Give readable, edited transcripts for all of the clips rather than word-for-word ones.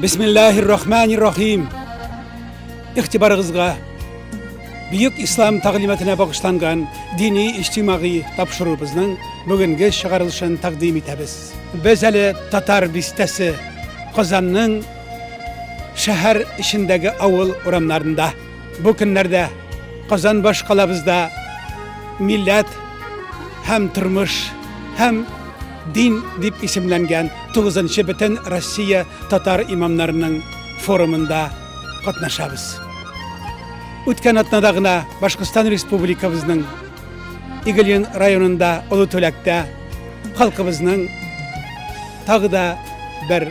Бисмиллахир рахманир рахим. Игътибарыгызга Бөек ислам тәгълиматына багышланган дини иҗтимагый тапшыруыбызның бүгенге чыгарылышын тәкъдим итәбез. Без әле Татар бистәсе, Казанның шәһәр эчендәге авыл урамнарында. Бу көннәрдә Казан башкалабызда милләт һәм тормыш һәм дин дип исемләнгән 9 бөтен Россия татар имамнарының форумында катнашабыз. Үткән атнада гына Башкортстан Республикабызның Иглин районында Олы Түләктә халкыбызның тагы да бер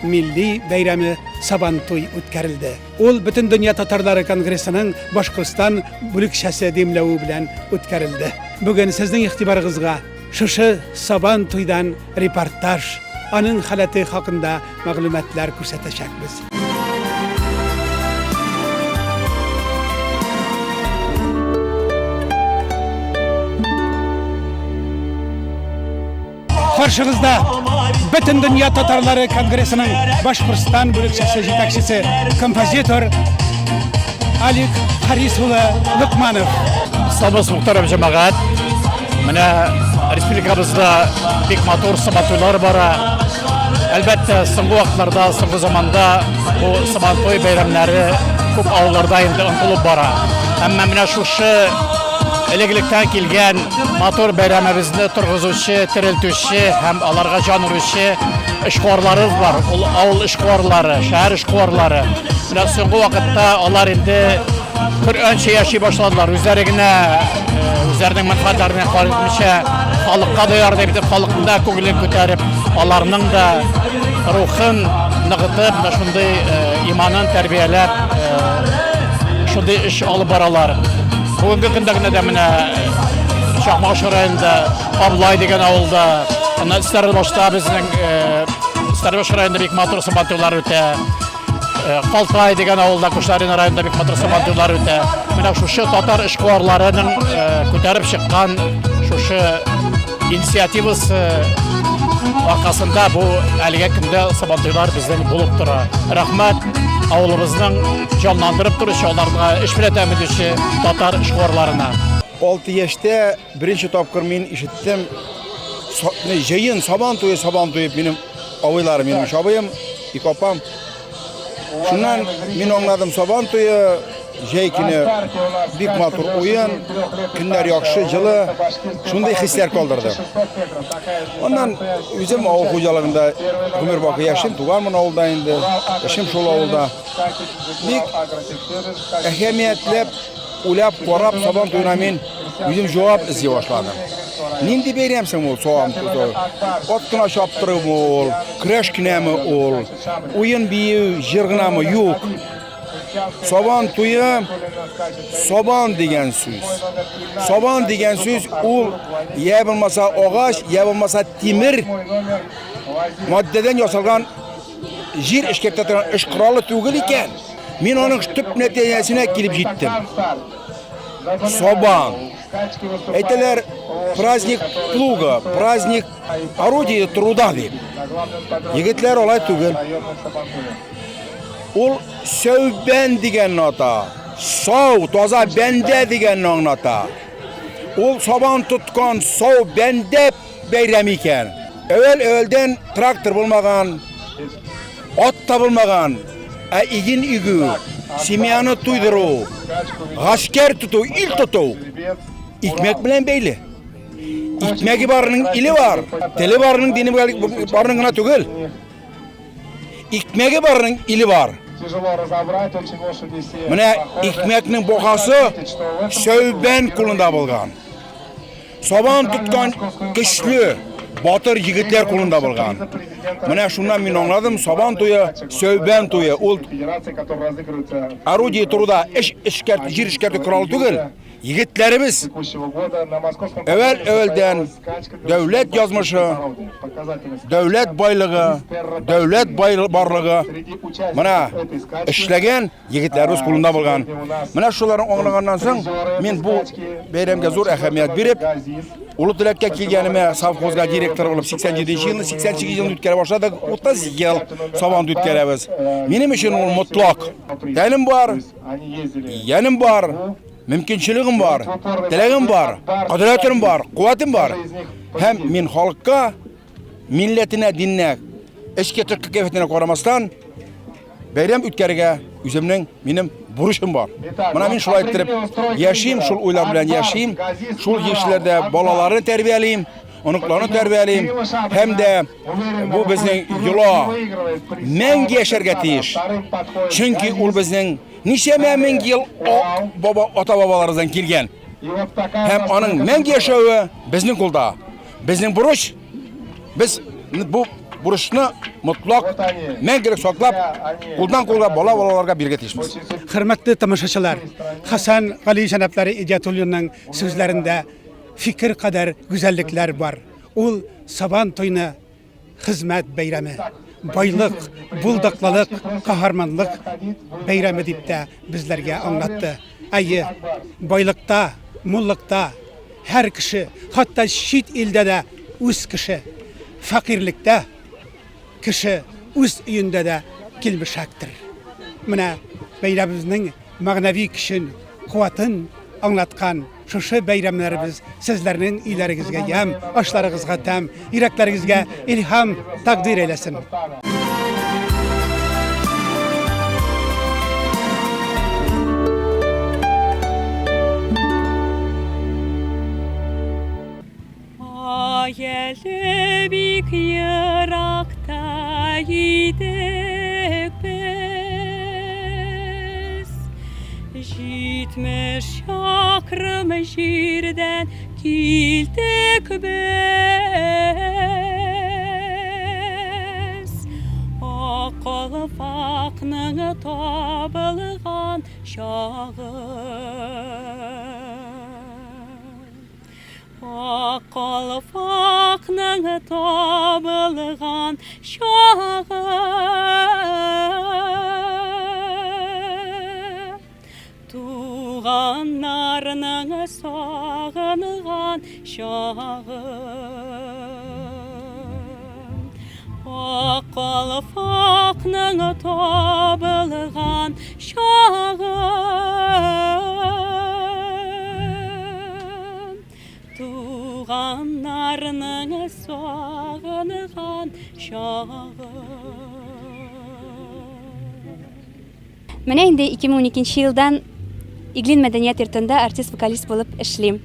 милли бәйрәме Сабантуй үткәрелде. Ул Бөтендөнья татарлары конгрессының Башкортстан бүлекчәсе димләве белән үткәрелде. Бүген сезнең игътибарыгызга шушы Сабан туйдан репортаж, аның халәте хакында мәгълүматлар күрсәтәчәкбез. Каршыгызда Бөтен дөнья татарлары конгрессының Башкортстан бүлекчәсе җитәкчесе, композитор Алик Харис улы Локманов. Сабыз мөхтәрәм җәмәгать. Менә республикабызда бик матур сабантуйлар бара. Әлбәттә, соңгы вакытларда, соңгы заманда бу сабантуй бәйрәмнәре күп авылларда инде онытылып бара. Әмма менә шушы элек-электән килгән матур бәйрәмебезне торгызучы, терелтүче һәм аларга җан өрүче эшкуарларыбыз бар. Ул авыл эшкуарлары, шәһәр эшкуарлары. Менә соңгы вакытта алар инде Коръәнчә яши башладылар. Үзләре генә э, үзләренең мәнфәгатьләренә карамыйча халыкка да ярдәм итеп, халыкның да күңелен күтәреп, аларның да рухын ныгытып, менә шундый э, иманын тәрбияләп, э, шундый эш алып баралар. Бүгенге көндә генә дә менә Чакмагыш районында Аблай дигән авылда, аннан Стәрлебашта безнең Стәрлебаш районында бик матур сабантуйлар үтә. Калтай дигән авылда Кушнарин районында бик матур сабантуйлар үтә. Менә шушы татар эшкуарларының күтәреп чыккан шушы инициативасы аркасында бу әлеге көндә сабантуйлар безнең булып тора. Рәхмәт авылыбызның җанландырып торучы, аларга эш белән тәэмин итүче татар эшкуарларына. 6 яшьтә беренче тапкыр мин ишеттем җыен, сабан туе, сабан туе минем абыйларым, минем өч абыем, ике апам. Шуннан мин аңладым, сабан туе җәй көне бик матур уен, көннәр яхшы, җылы, шундый хисләр калдырды. Аннан үзем авыл хуҗалыгында гомер бакый яшим, туганмын авылда инде, эшем шул авылда. Бик әһәмиятләп Уйлап карап, Сабан туена мин үзем җавап эзли башладым. Нинди бәйрәм соң ул Сабан туе? Ат кына чаптырумы ул, көрәш кенәме ул, уен бию, җыр гынамы? Юк. Сабан туе сабан дигән сүз. Сабан дигән сүз ул я булмаса агач, я булмаса тимер матдәдән ясалган җир эшкәртә торган эш коралы түгел икән. Мин аның төп нәтиҗәсенә килеп җиттем. Сабан. Әйтәләр, праздник плуга, праздник орудия труда дип. Егетләр алай түгел. Ул сәүбән дигәнне ата. Сау, таза бәндә дигәнне аңлата. Ул сабан тоткан сау бәндә бәйрәм икән. Әүвәл-әүвәлдән трактор булмаган, ат та булмаган, ә иген игү, семьяны туйдыру, гаскәр тоту, ил тоту икмәк белән бәйле. Икмәге барының иле бар, теле барының дине барының гына түгел. Икмәге барның иле бар. Менә икмәкнең бахасы Сәүбән кулында булган. Сабан тоткан көчле, батыр егетләр кулында булган. Менә шуннан мин аңладым, сабан туе, сәүбән туе, ул орудие труда, эш эшкәртү, җир эшкәртү коралы түгел. Егетләребез әвәл-әвәлдән дәүләт язмышы, дәүләт байлыгы, дәүләт барлыгы менә эшләгән егетләребез кулында булган. Менә шуларны аңлаганнан соң, мин бу бәйрәмгә зур әһәмият биреп, Олы Теләккә килгәнемә совхозга директор булып 87 елны, 88 елны үткәрә башладык, 30 ел Сабантуй үткәрәбез. Минем өчен ул мотлак. Тәнем бар, Йәнем бар, мөмкинчелегем бар, теләгем бар, кодрәтем бар, куәтем бар. Һәм мин халыкка, милләтенә, диненә, эчке тышкы кыяфәтенә карамастан, бәйрәм үткәрергә үземнең минем бурычым бар. Менә мин шулай иттереп яшим, шул уйлар белән яшим, шул яшьләрдә балаларны тәрбиялим, оныкларны тәрбиялим һәм дә бу безнең йола мәңге яшәргә тиеш. Чөнки ул безнең ничәмә мең ел баба ата-бабаларыбыздан килгән. Һәм аның мәңге яшәве безнең кулда. Безнең бурыч без бу бурычны мотлак мәңгелек саклап, кулдан кулга бала балаларга бирергә тиешбез. Хөрмәтле тамашачылар, Хәсән Гали җәнаплары Идиятуллинның сүзләрендә фикер кадәр гүзәллекләр бар. Ул Сабан туйны хезмәт бәйрәме, байлык, булдыклылык, каһарманлык бәйрәме дип тә безләргә аңлатты. Әйе, байлыкта, муллыкта һәр кеше, хәтта чит илдә дә үз кеше. Фәкыйрьлектә кеше үз өендә дә килмешәктер. Менә бәйрәмебезнең мәгънәви көчен, куәтен аңлаткан шушы бәйрәмнәребез сезләрнең өйләрегезгә ямь, ашларыгызга тәм, йөрәкләрегезгә илһам тәкъдир әйләсен. Ай әле бик еракта идек без. 70 чакрым җирдән килдек без. Ак калфакның табылган чагы. Ак калфакның табылган чагы. Туганнарның сагынган чагы. Ак калфакның табылган чагы. Туганнарның сагынган чагы. Менә инде 2012 елдан Иглин мәдәният йортында артист-вокалист булып эшлим.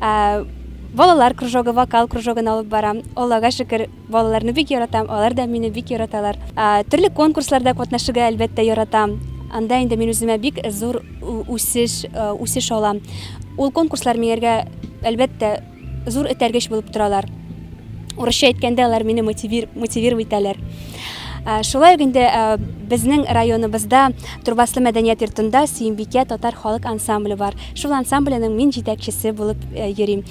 Балалар кружогы, вокал кружогын алып барам. Аллага шөкер, балаларны бик яратам, алар да мине бик яраталар. Төрле конкурсларда катнашырга, әлбәттә, яратам. Анда инде мин үземә бик зур үсеш, үсеш алам. Ул конкурслар миңәргә, әлбәттә, зур этәргеч булып торалар. Урысча әйткәндә, алар мине мотивир, мотивировать итәләр. Шулай ук инде безнең районыбызда Турбаслы мәдәният йортында Сөембикә татар халык ансамбле бар. Шул ансамбльнең мин җитәкчесе булып йөрим.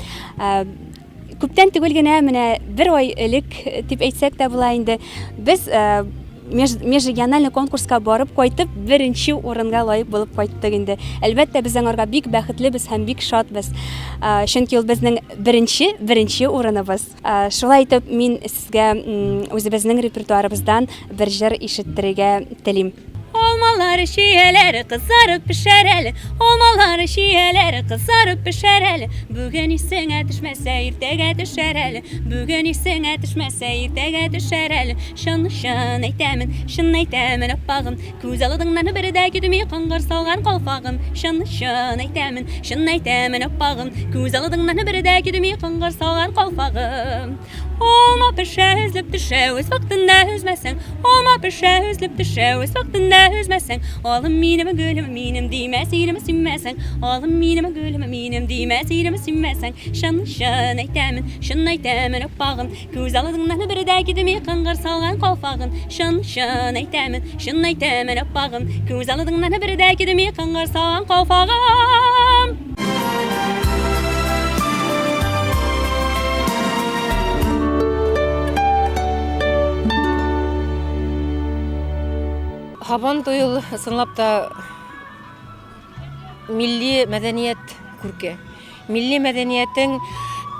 Күптән түгел генә, менә бер ай элек дип әйтсәк тә була инде, без межрегиональный конкурска барып кайтып, беренче урынга лаек булып кайттык инде. Әлбәттә, без аңарга бик бәхетлебез һәм бик шатбыз. Чөнки ул безнең беренче, беренче урыныбыз. Шулай итеп, мин сезгә үзебезнең репертуарыбыздан бер җыр ишеттерергә телим. Алмалар, чияләр кызарып пешәр әле. Алмалар, чияләр кызарып пешәр әле. Бүген исеңә төшмәсә, иртәгә төшәр әле. Бүген исеңә төшмәсә, иртәгә төшәр әле. Чын, чын әйтәмен, чын әйтәмен, аппагым. Күз алдыңнан бер дә китми кыңгыр салган калфагым. Чын, чын әйтәмен, чын әйтәмен, аппагым. Күз алдыңнан бер дә китми кыңгыр салган калфагым. Алма пешә, өзелеп төшә, үз вакытында өзмәсәң. Алма пешә, өзелеп төшә, үз вакытында өзмәсәң. Алым минем, гөлем минем, димәс ирем сөймәсәң. Алым минем, гөлем минем, димәс ирем сөймәсәң. Чын, чын әйтәмен, чын әйтәмен, аппагым. Күз алдыңнан бер дә китми кыңгыр салган калфагым. Чын, чын әйтәмен, чын әйтәмен, аппагым. Күз алдыңнан бер дә китми кыңгыр салган калфагым. Һабан туе ул чынлап та милли мәдәният күрке. Милли мәдәниятең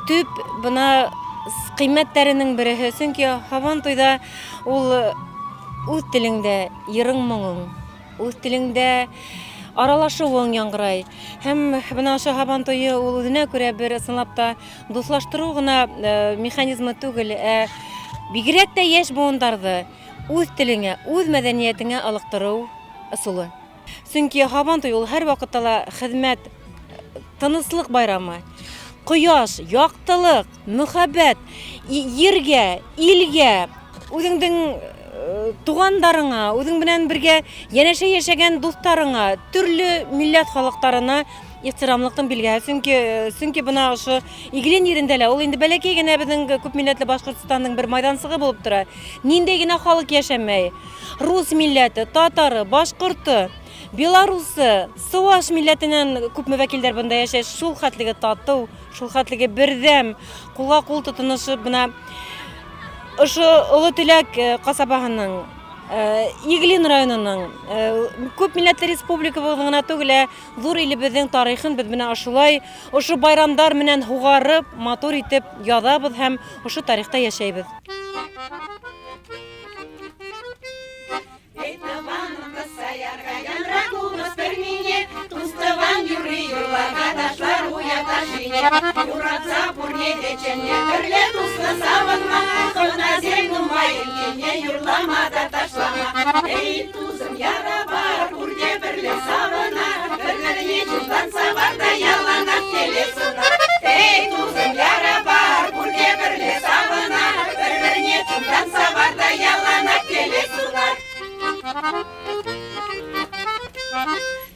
төп бына кыйммәтләренең береһе. Чөнки Һабан туйда ул үз телеңдә йырың моңың, үз телеңдә аралашуың яңгырай. Һәм менә ошо Һабан туе ул үзенә күрә бер чынлап та дуслаштыру гына э, механизмы түгел, ә бигрәк тә яшь буындарны үз телеңә, үз мәдәниятеңә ылыктыру ысулы. Чөнки Һабан туе ул һәрвакытта ла хезмәт, тынычлык байрамы. Кояш, яктылык, мөхәббәт, җиргә, илгә, үзеңнең э, тугандарыңа, үзең белән бергә янәшә яшәгән дусларыңа, төрле милләт халыкларына ихтирамлыктың билгесе. Чөнки э, чөнки бына ошо Иглин ерендә лә ул инде бәләкәй генә безнең күп милләтле Башкортстанның бер майдансыгы булып тора. Ниндәй генә халык яшәмәй. Рус милләте, татары, башкорты, белорусы, суваш милләтеннән күпме вәкилләр бында яшәй. Шул хәтлеге тату, шул хәтлеге бердәм, кулга кул тотынышып менә ошо Олы Теләк э, касабаһының, э, Иглин районының, э, күп милләтле республикабызның гына түгел, ә зур илебезнең тарихын без менә ошолай ошо байрамдар менән һугарып, матур итеп язабыз һәм ошо тарихта яшәйбез. Эй, тӑванӑм, тӑсса яр-ха янра купӑс пӗрнине, Тус-тӑван юрри юрларга ташлар уяв ташшине. Юратса пурне те чӗннӗ, пӗрле туслӑ савӑнма, Хӑнасем нумайӑн килнӗ юрлама та ташлама. Эй, тусӑм, яра пар, пурте пӗрле савӑнар, Пӗр-пӗрне чунтан савар та яланах телей сунар. Эй, тусӑм, яра пар, пурте пӗрле савӑнар, Пӗр-пӗрне чунтан савар та яланах телей сунар.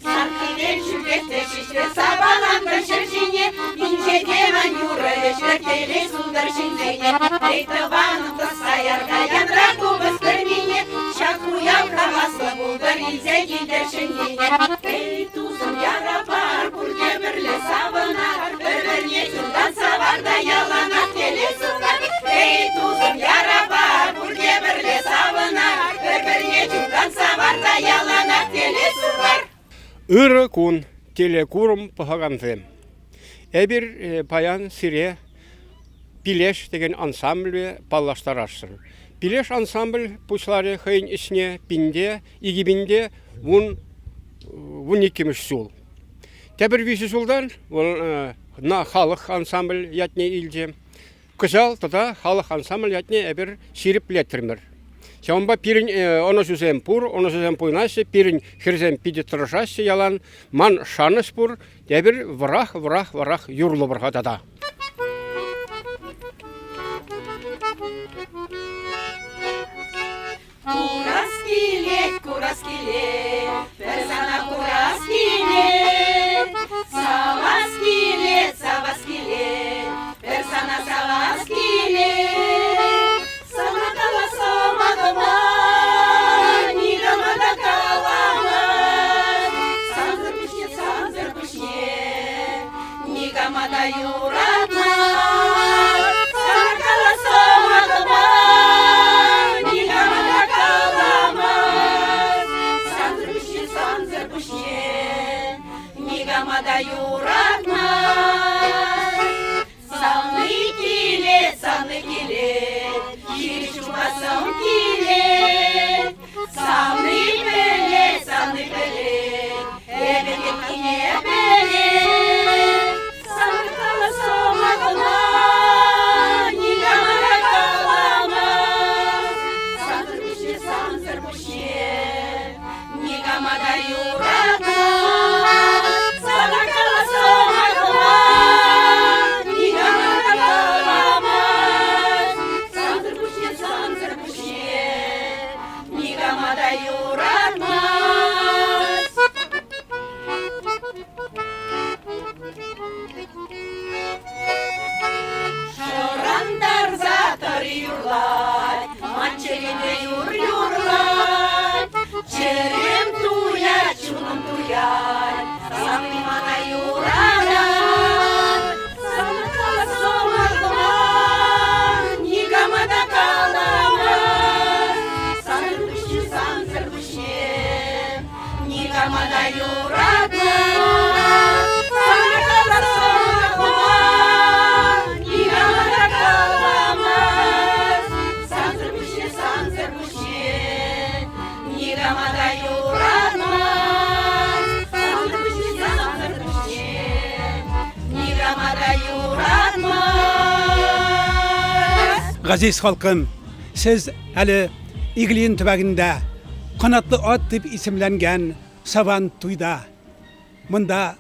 Сан хӗвел ҫӳлетсе ҫиҫрӗ сапаланнӑ ҫӗр ҫине, Инҫете ман юрӑ вӗҫрӗ телей сунтӑр ҫынсене. Эй, тӑванӑм, тӑсса яр-ха янра купӑс пӗрнине, Ҫак уяв хаваслӑ пултӑр, илсе килтӗр ҫӗннине. Эй, тусӑм, яра пар, пурте пӗрле савӑнар, Пӗр-пӗрне чунтан савар та яланах телей сунар. Эй, тусӑм, яра пар, пурте пӗрле савӑнар, Пӗр-пӗрне чунтан савар та яланах телей сунар. Ырӑ кун, телекурӑм пӑхакансем! Эпир паян сире Пилеш текен ансамбле паллаштарасшӑн. Пилеш ансамбль пуҫларӗ хӑйӗн ӗҫне пинте, 2000-те 12-мӗш ҫул. Тепӗр виҫӗ ҫултан вӑл на халӑх ансамбль ятне илчӗ. Кӑҫал тата халӑх ансамбль ятне эпир ҫирӗплетрӗмӗр. Ҫавӑнпа пирӗн ӑнӑҫусем пур, ӑнӑҫусем пуйнаҫҫӗ, пирӗн хӗрсем питӗ тӑрӑшаҫҫӗ ялан. Ман шанӑҫ пур, эпир вӑрах-вӑрах-вӑрах юрлӑпӑр-ха тата. Курас килет, курас килет, пӗр сана курас килет. Савас килет, савас килет, пӗр сана савас килет. Сана каласам акӑма, никама та каламан. Сансӑр пуҫне, сансӑр пуҫне, никама та юратман. Сана каласам акӑма, никама та каламан. Сансӑр пуҫне, сансӑр пуҫне, никама та юратман. Савни килет, савни килет, хирӗҫ чупасӑм килет. Савни пӗлет, савни пӗлет, эпӗ теккине пӗлет. Савни каласӑм кӑна никама та каламас. Сансӑр пуҫне, сансӑр пуҫне никама та юратмас. Сана каласӑм кӑна никама та каламас. Сансӑр пуҫне, сансӑр пуҫне никама та юратмас. та юратмас. Сана калса никама та каламас. Сансӑр пуҫне, сансӑр пуҫне никама та юратмас. Сансӑр пуҫне, сансӑр пуҫне никама та юратмас. Газиз халкым, сез әле Иглин төбәгендә Канатлы ат дип исемләнгән Сабан туйда. Монда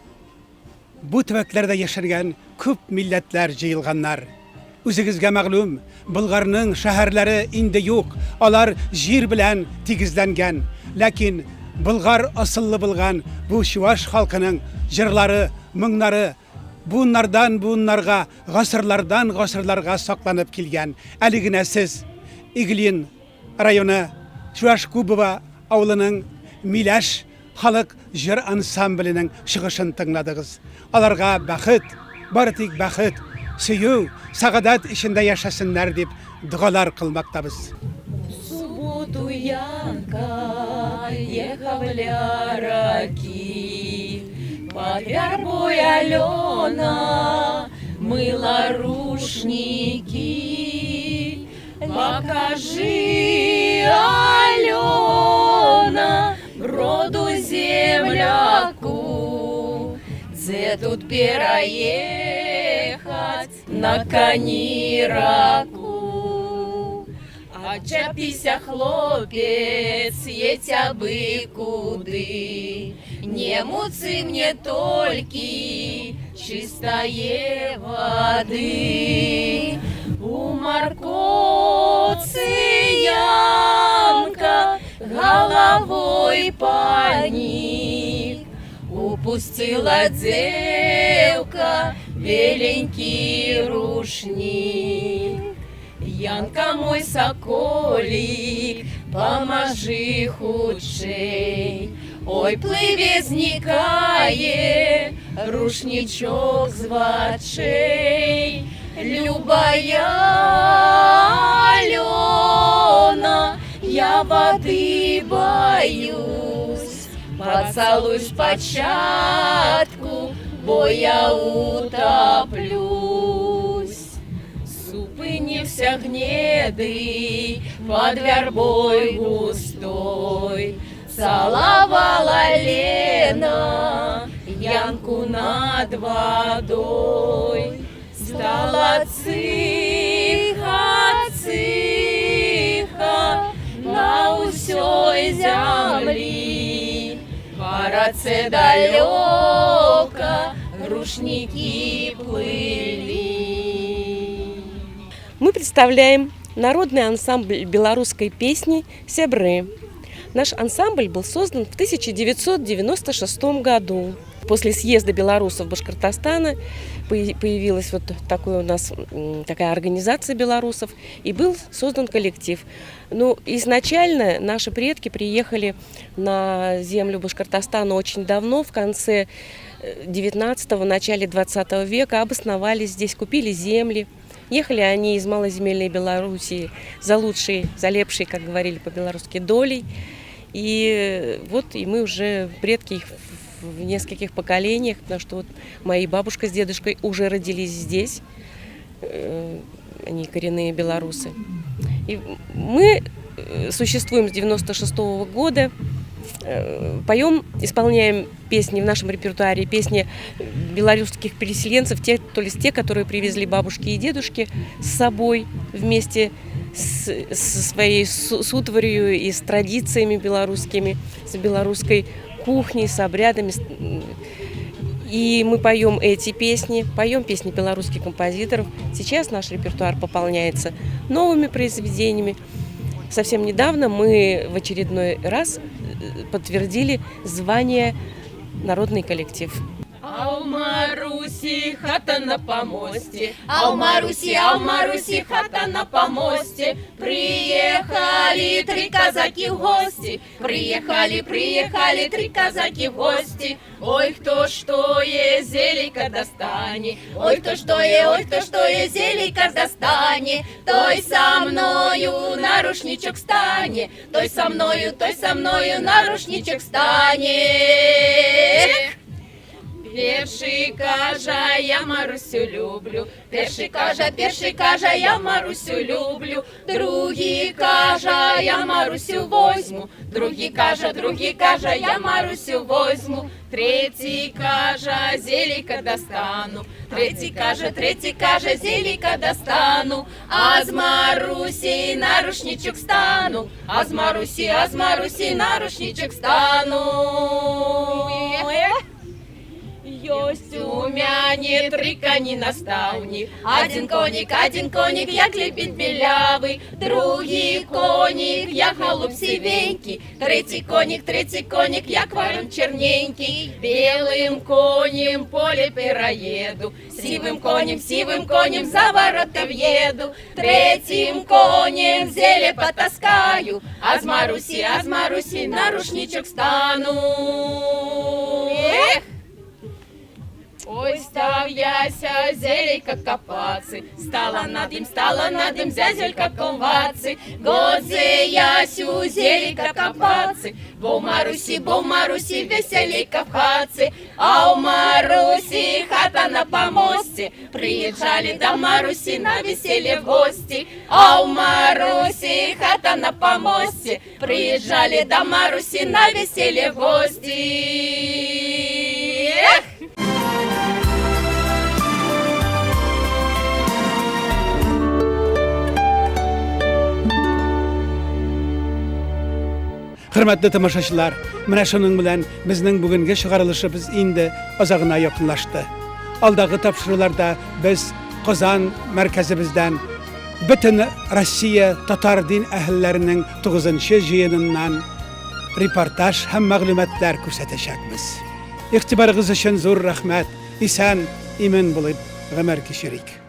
бу төбәкләрдә яшәргән күп милләтләр җыелганнар. Үзегезгә мәгълүм, Болгарның шәһәрләре инде юк, алар җир белән тигезләнгән. Ләкин болгар асыллы булган бу чуваш халкының җырлары, моңнары буыннардан буыннарга, гасырлардан гасырларга сакланып килгән. Әле генә сез Иглин районы Чуаш Кубово авылының Миләш халык җыр ансамбленең чыгышын тыңладыгыз. Аларга бәхет, бары тик бәхет, сөю, сәгадәт эчендә яшәсеннәр дип догалар кылмактабыз. Субботу Янка ехал раки, Под вербой Алена мыла рушники. Покажи, Алена, броду земляку, Где тут переехать на кони раку. Отчепися, хлопец, едь абы куды, Не муцы мне толькі чистае воды. У моркоцы Янка головой поник, Упустила девка беленький рушник. Янка мой соколик, поможи хутчэй. Ой, плыве, знікае рушнічок з вачэй. Любая Алена, я воды боюсь. Поцелуй спочатку, бо я утоплюсь. Супыніўся гнеды под вярбой густой, Целовала Лена Янку над водой. Стало ціха, ціха на усёй зямлі. Па рацэ далёка рушнікі плылі. Мы представляем народный ансамбль белорусской песни «Сябры». Наш ансамбль был создан в 1996 году. После съезда белорусов Башкортостана появилась вот такой у нас, такая организация белорусов, и был создан коллектив. Ну, изначально наши предки приехали на землю Башкортостана очень давно, в конце 19-го, начале 20 века, обосновались здесь, купили земли. Ехали они из малоземельной Белоруссии за лучшей, за лепшей, как говорили по-белорусски, долей. И вот и мы уже предки их в нескольких поколениях, потому что вот мои бабушка с дедушкой уже родились здесь, они коренные белорусы. И мы существуем с 96 года, поем, исполняем песни в нашем репертуаре, песни белорусских переселенцев, те, то есть те, которые привезли бабушки и дедушки с собой вместе со своей с утварью и с традициями белорусскими, с белорусской кухней, с обрядами. И мы поем эти песни, поем песни белорусских композиторов. Сейчас наш репертуар пополняется новыми произведениями. Совсем недавно мы в очередной раз подтвердили звание «Народный коллектив». А у Маруси хата на помосте, а у Маруси, а у Маруси хата на помосте. Приехали три казаки в гости, приехали, приехали три казаки в гости. Ой, кто что е, зелейка достане, ой, кто что е, ой, кто что е, зелейка достане, той со мною на рушничок стане, той со мною, той со мною на рушничок стане. Перший кажа, я Марусю люблю, перший кажа, перший кажа, я Марусю люблю, другий кажа, я Марусю возьму, другий кажа, другий кажа, я Марусю возьму, третій кажа, зеліка достану, третій кажа, третій кажа, зеліка достану, а з Марусі на рушничок стану, а з Марусі, а з Марусі на рушничок стану. Эх. Ёсць у мяне тры кані на стаўні. Адзін конік, адзін конік, як лебедь белявы, другі конік, як галуб сівенькі, трэці конік, трэці конік, як варон чарненькі. Белым конем поле пераеду, сівым конем, сівым конем за ворота въеду, третьим конем зеле потаскаю, а з Марусі, а з Марусі на рушничок стану. Эх! Ой, став яся зелейка копаться, стала над им, стала над им зязелька коваться. Годзе ясю зелейка копаться, бо у Марусі, бо у Марусі веселейка в хатці, а у Марусі хата на помосте. Приезжали до Марусі на веселье в гости, а у Марусі хата на помосте. Приезжали до Марусі на веселье в гости. Эх! Хөрмәтле тамашачылар, менә шуның белән безнең бүгенге чыгарылышыбыз инде азагына якынлашты. Алдагы тапшыруларда без Казан мәркәзебездән бөтен Россия татар дин әһелләренең 9 җыеныннан репортаж һәм мәгълүматлар күрсәтәчәкбез. Игътибарыгыз өчен зур рәхмәт. Исән, имин булып гомер кичерик.